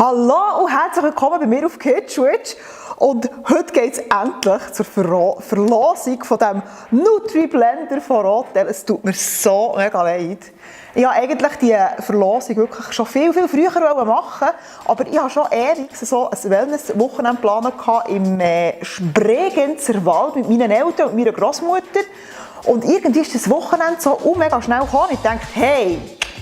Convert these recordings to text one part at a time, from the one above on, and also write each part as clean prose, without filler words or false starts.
Hallo und herzlich willkommen bei mir auf KidSwitch. Und heute geht es endlich zur Verlosung von diesem Nutri-Blender von Rotel. Es tut mir so mega leid. Ich wollte eigentlich die Verlosung wirklich schon viel früher machen, aber ich hatte schon ewig so ein Wellness-Wochenende geplant im Spregenzer Wald mit meinen Eltern und meiner Großmutter. Und irgendwie ist das Wochenende so mega schnell gekommen. Ich dachte, hey,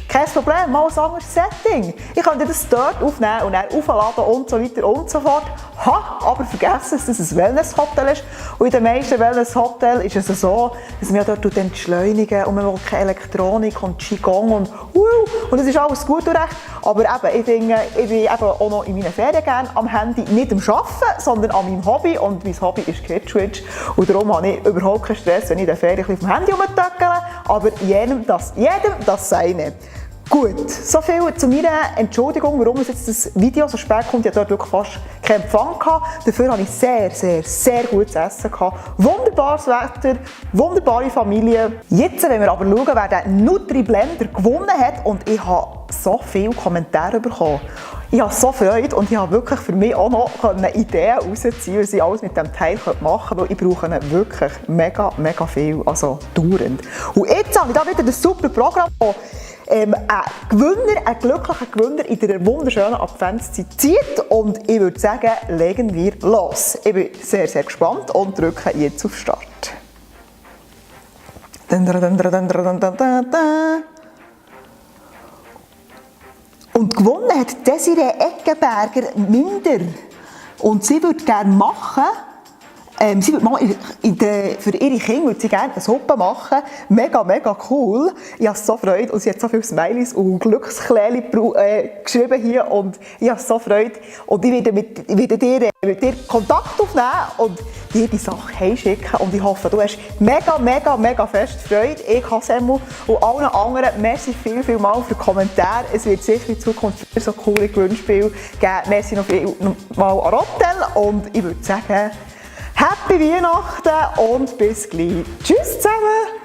kein Problem, mal ein anderes Setting. Ich könnte das dort aufnehmen und dann aufladen und so weiter und so fort. Aber vergessen, dass es ein Wellness-Hotel ist. Und in den meisten Wellness-Hotels ist es so, dass man dort entschleunigen und man will keine Elektronik und Qigong und das ist alles gut und recht. Aber eben, ich bin eben auch noch in meinen Ferien gerne am Handy, nicht am Arbeiten, sondern an meinem Hobby. Und mein Hobby ist KidSwitch. Und darum habe ich überhaupt keinen Stress, wenn ich in den Ferien ein bisschen auf dem Handy rumtöckele. Aber jedem das seine. Gut, so viel zu meiner Entschuldigung, warum jetzt das Video so spät kommt. Ich hatte dort wirklich fast keinen Empfang gehabt. Dafür hatte ich sehr gutes Essen gehabt. Wunderbares Wetter, wunderbare Familie. Jetzt wollen wir aber schauen, wer den Nutri-Blender gewonnen hat. Und ich habe so viele Kommentare bekommen. Ich habe so Freude und ich habe wirklich für mich auch noch Ideen rausziehen, was ich alles mit diesem Teil machen könnte, weil ich brauche ihn wirklich mega viel, also dauernd. Und jetzt habe ich da wieder das super Programm, wo ein glücklicher Gewinner in dieser wunderschönen Adventszeit zieht. Und ich würde sagen, legen wir los. Ich bin sehr gespannt und drücke jetzt auf Start. Und gewonnen hat Desiree Eckenberger Minder. Und sie würde gerne machen, sie würde mal für ihre Kinder würde sie gerne eine Suppe machen. Mega cool. Ich habe so Freude und sie hat so viele Smileys und Glückskleeli geschrieben hier und ich habe so Freude. Und ich werde mit dir Kontakt aufnehmen und dir die Sache heimschicken. Und ich hoffe, du hast mega fest Freude. Ich habe Semmel und allen anderen. Merci viel mal für die Kommentare. Es wird sicher in Zukunft wieder so coole Gewinnspiele geben. Merci noch viel mal an Rotel und ich würde sagen, Happy Weihnachten und bis gleich. Tschüss zusammen!